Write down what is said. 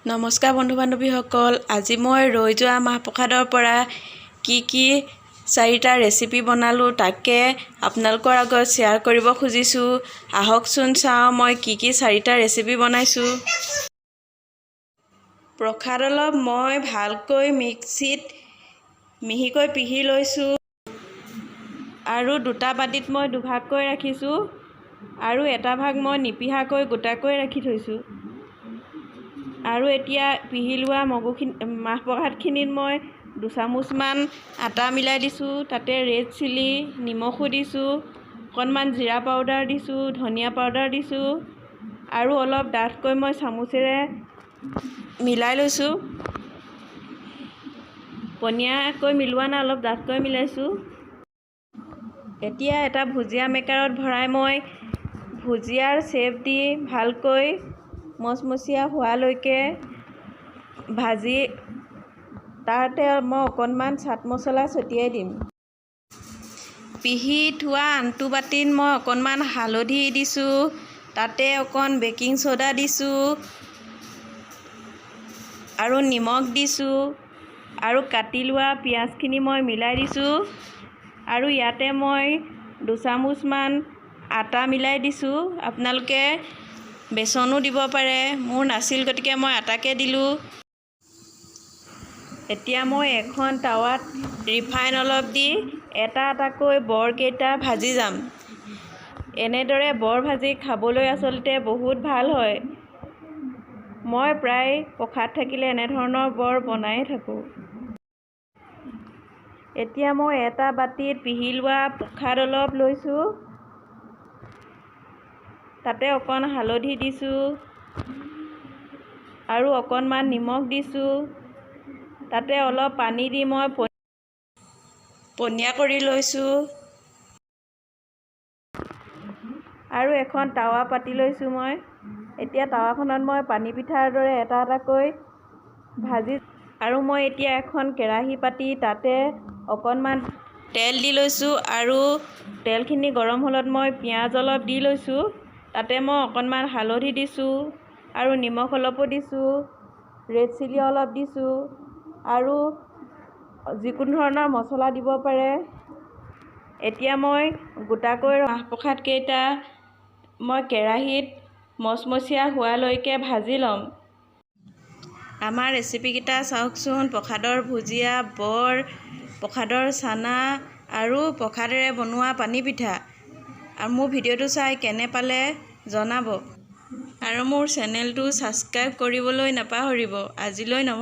নমস্কাৰ বন্ধু বান্ধৱীসকল, আজি মই ৰৈ যোৱা মাহ প্ৰসাদৰ পৰা কি কি চাৰিটা ৰেচিপি বনালোঁ, তাকে আপোনালোকৰ আগত শ্বেয়াৰ কৰিব খুজিছোঁ। আহকচোন চাওঁ মই কি কি চাৰিটা ৰেচিপি বনাইছোঁ। প্ৰসাদ অলপ মই ভালকৈ মিক্সিত মিহিকৈ পিহি লৈছোঁ আৰু দুটা বাতিত মই দুভাগকৈ ৰাখিছোঁ আৰু এটা ভাগ মই নিপিহাকৈ গোটাকৈ ৰাখি থৈছোঁ। আৰু এতিয়া পিহি লোৱা মগুখিনি, মাহ প্ৰসাদখিনিত মই 2 চামুচমান আটা মিলাই দিছোঁ। তাতে ৰেড চিলি, নিমখো দিছোঁ, অকণমান জিৰা পাউডাৰ দিছোঁ, ধনিয়া পাউডাৰ দিছোঁ আৰু অলপ ডাঠকৈ মই চামুচেৰে মিলাই লৈছোঁ। পনীয়াকৈ মিলোৱা নাই, অলপ ডাঠকৈ মিলাইছোঁ। এতিয়া এটা ভুজিয়া মেকাৰত ভৰাই মই ভুজিয়াৰ শ্বেপ দি ভালকৈ মচমচীয়া হোৱালৈকে ভাজি তাতে মই অকণমান চাট মছলা ছটিয়াই দিম। পিহি থোৱা আনটো বাতিত মই অকণমান হালধি দিছোঁ, তাতে অকণ বেকিং চ'ডা দিছোঁ আৰু নিমখ দিছোঁ আৰু কাটি লোৱা পিঁয়াজখিনি মই মিলাই দিছোঁ আৰু ইয়াতে মই 2 চামুচমান আটা মিলাই দিছোঁ। আপোনালোকে বেচনো দিব পাৰে। মোৰ নাছিল, গতিকে মই আটাকে দিলোঁ। এতিয়া মই এখন টাৱাত ৰিফাইন অলপ দি এটা এটাকৈ বৰকেইটা ভাজি যাম। এনেদৰে বৰ ভাজি খাবলৈ আচলতে বহুত ভাল হয়। মই প্ৰায় প্ৰসাদ থাকিলে এনেধৰণৰ বৰ বনায়ে থাকোঁ। এতিয়া মই এটা বাতিত পিহি লোৱা প্ৰসাদ অলপ লৈছোঁ, তাতে অকণ হালধি দিছোঁ আৰু অকণমান নিমখ দিছোঁ। তাতে অলপ পানী দি মই পনীয়া কৰি লৈছোঁ আৰু এখন টাৱা পাতি লৈছোঁ মই। এতিয়া টাৱাখনত মই পানী পিঠাৰ দৰে এটা এটাকৈ ভাজি আৰু মই এতিয়া এখন কেৰাহী পাতি তাতে অকণমান তেল দি লৈছোঁ আৰু তেলখিনি গৰম হ'লত মই পিঁয়াজ অলপ দি লৈছোঁ। তাতে মই অকণমান হালধি দিছোঁ আৰু নিমখ অলপো দিছোঁ, ৰেড চিলি অলপ দিছোঁ আৰু যিকোনো ধৰণৰ মছলা দিব পাৰে। এতিয়া মই গোটাকৈ মাহ প্ৰসাদকেইটা মই কেৰাহীত মচমচীয়া হোৱালৈকে ভাজি ল'ম। আমাৰ ৰেচিপিকেইটা চাওকচোন: প্ৰসাদৰ ভুজিয়া, বৰ, প্ৰসাদৰ চানা আৰু প্ৰসাদেৰে বনোৱা পানী পিঠা। আৰু মোৰ ভিডিঅ'টো চাই কেনে পালে জনাব আৰু মোৰ চেনেলটো ছাবস্ক্ৰাইব কৰিবলৈ নাপাহৰিব। আজিলৈ নম